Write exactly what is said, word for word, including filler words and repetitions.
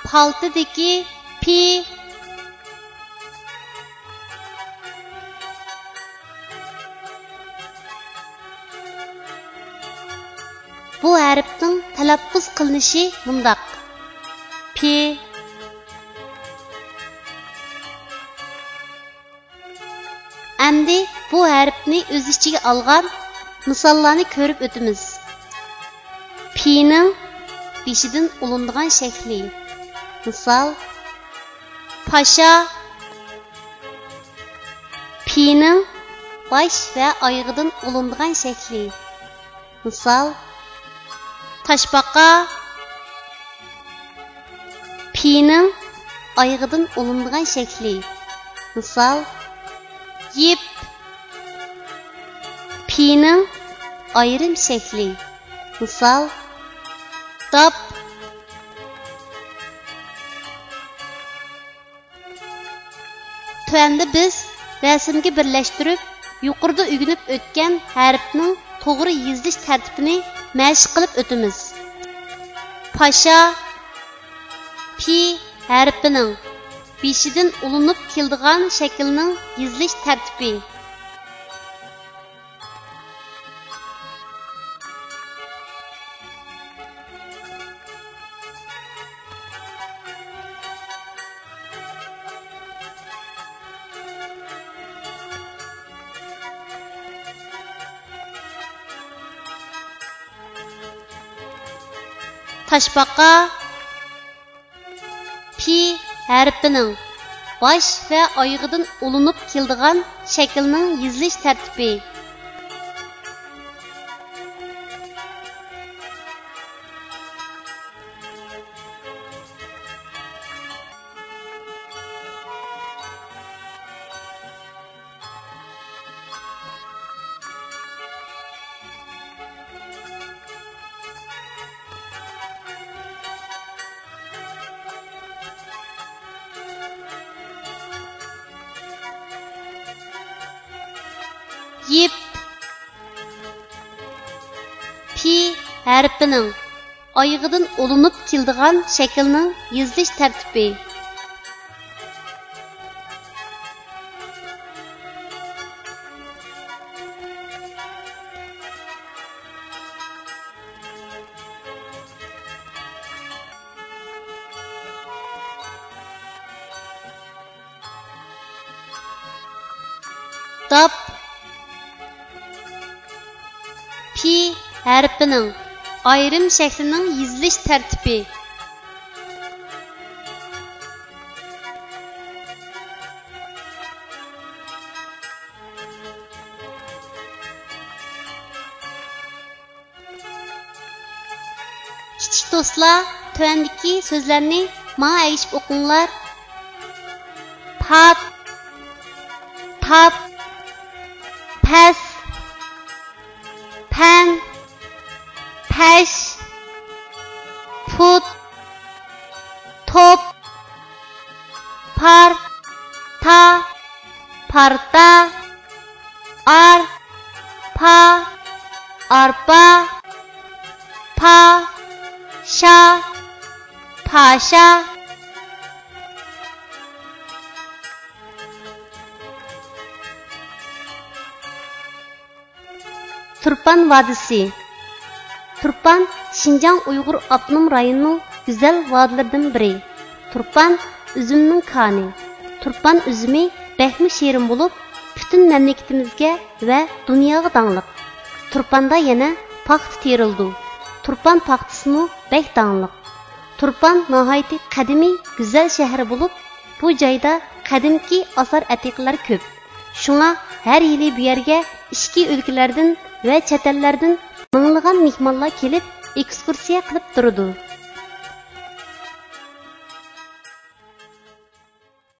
پالتىدىكى پى. بۇ ھەرپنىڭ تەلەپپۇز قىلىنىشى مۇنداق: پى. ئەمدى بۇ ھەرپنى ئۆز ئىچىگە ئالغان مىساللارنى كۆرۈپ ئۆتىمىز. پىنىڭ بېشىدىن ئۇلىنىدىغان شەكلى. مىسال، پاشا. پىنىڭ باش ۋە ئايىغىدىن ئۇلىنىدىغان شەكلى. مىسال، تاشپاقا. پىنىڭ ئايىغىدىن ئۇلىنىدىغان شەكلى. مىسال، يىپ. پىنىڭ ئايرىم شەكلى. مىسال، داپ. تۆۋەندە بىز رەسىمگە بىرلەشتۈرۈپ، يۇقىرىدا ئۆگىنىپ ئۆتكەن ھەرپنىڭ توغرا يېزىلىش تەرتىپىنى مەشىق قىلىپ ئۆتىمىز. پاشا، پى ھەرپىنىڭ بېشىدىن ئۇلىنىپ كېلىدىغان شەكىلنىڭ يېزىلىش تەرتىپى. تاشپاقا، پى ھەرپىنىڭ باش ۋە ئايىغىدىن ئۇلىنىپ كېلىدىغان شەكىلنىڭ يېزىلىش تەرتىپى. يىپ. پى ھەرپىنىڭ ئايىغىدىن ئۇلىنىپ كېلىدىغان شەكىلنىڭ يېزىلىش تەرتىپى. داپ. پى ھەرپىنىڭ ئايرىم شەكلىنىڭ يېزىلىش تەرتىپى. كىچىك دوستلار، تۆۋەندىكى سۆزلەرنى ماڭا ئەگىشىپ ئوقۇڭلار. پات، تاپ، پەس، پەن، پەش، پۇت، توپ، پار، تا، پارتا، ئار، پا، ئارپا، پا، شا، پاشا. تۇرپان ۋادىسى. تۇرپان شىنجاڭ ئۇيغۇر ئاپتونوم رايونىنىڭ گۈزەل ۋادىلىرىدىن بىرى. تۇرپان ئۈزۈمنىڭ كانى. تۇرپان ئۈزۈمى بەكمۇ شېرىن بولۇپ، پۈتۈن مەملىكىتىمىزگە ۋە دۇنياغا داڭلىق. تۇرپاندا يەنە پاختا تېرىلىدۇ. تۇرپان پاختىسىمۇ بەك داڭلىق. تۇرپان ناھايىتى قەدىمىي، گۈزەل شەھەر بولۇپ، بۇ جايدا قەدىمكى ئاسار ئەتىقىلەر كۆپ. شۇڭا ھەر يىلى بۇ يەرگە ئىچكى ئۆلكىلەردىن ۋە چەت ئەللەردىن مىڭلىغان مېھمانلار كېلىپ، ئېكسكۇرسىيە قىلىپ تۇرىدۇ.